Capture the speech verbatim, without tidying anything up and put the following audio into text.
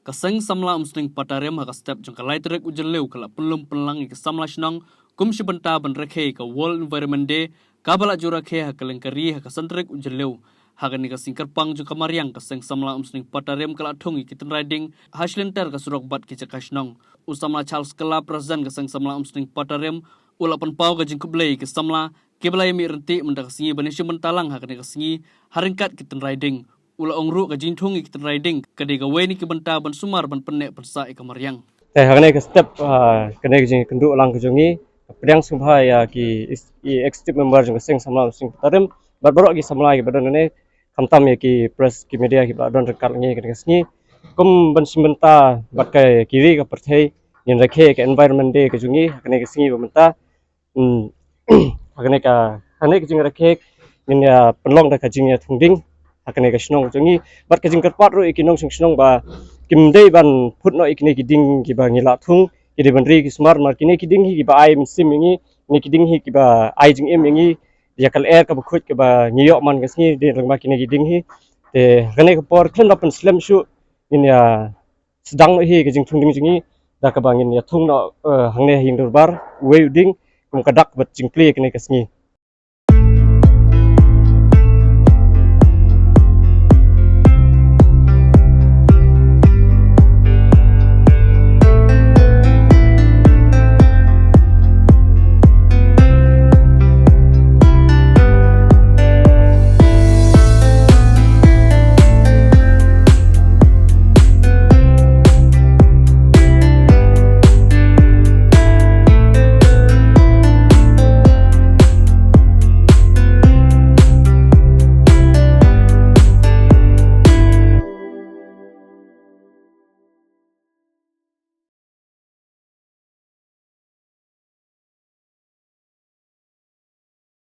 Ka Seng Samla Umsning Patarim ha ka step jong ka lai tarik u Jylliew ka la pynlum pynlang ïa ki samla shnong kum shi bynta ban rakhe ïa ka World Environment Day, kaba la ju rakhe ha kylleng ka ri ha ka san tarik u Jylliew. Ha kane ka sngi kyrpang jong ka mariang, ka Seng Samla Umsning Patarim ka la thung ïa ki tynrai ding ha shi lynter ka surok bad ki jaka shnong. U samla Charles Kylla, President ka Seng Samla Umsning Patarim, u la pynpaw ka jingkhublei ïa ki samla kiba la ïa mih ryntih mynta ka sngi ban ïa shim bynta lang ha kane ka sngi ha ryngkat ki tynrai ding. U la ong ruh ka jingthung ïa ki tynrai ding ka dei kawei na ki bynta ban sumar ban pynneh pynsah ïa ka mariang. Te ha kane ka step, ah, kane ka jingkynduh lang ka jong ngi, ka pdiang sngewbha ïa ki is-, i executive member jong ka Seng Samla Umsning Patarim bad baroh ki samla kiba don kane, khamtam ïa ki press, ki media kiba la don ryngkat ngi kane ka sngi. Kum ban shim bynta bad ka, ki ri ka pyrthei, ngin rakhe ka Environment Day ka jong ngi ha kane ka sngi ba mynta. Hmm. Ha kane ka, ha kane ka jingrakhe ngin ïa pynlong da ka jingïathung ding ha kane ka shnong ka jong ngi. Bad ka jingkyrpad ruh ïa ki nongshong shnong ba kim dei ban phut noh ïa kine ki ding kiba ngi la thung, ki dei ban ri ki sumar, namar kine ki ding hi kiba ai mynsiem ïa ngi, kine ki ding hi kiba ai jingim ïa ngi ïa ka lyer kaba khuid kaba ngi ïoh man ka sngi, dei lyngba kine ki ding hi. Te ha kane ka por khlem da pynslem shuh, ngin ïa sdang hi ka jingthung ding jong ngi da kaba ngin ïathung noh, eh, hangne ha ïing dorbar uwei u ding kum ka dak bad jingplie kane ka sngi.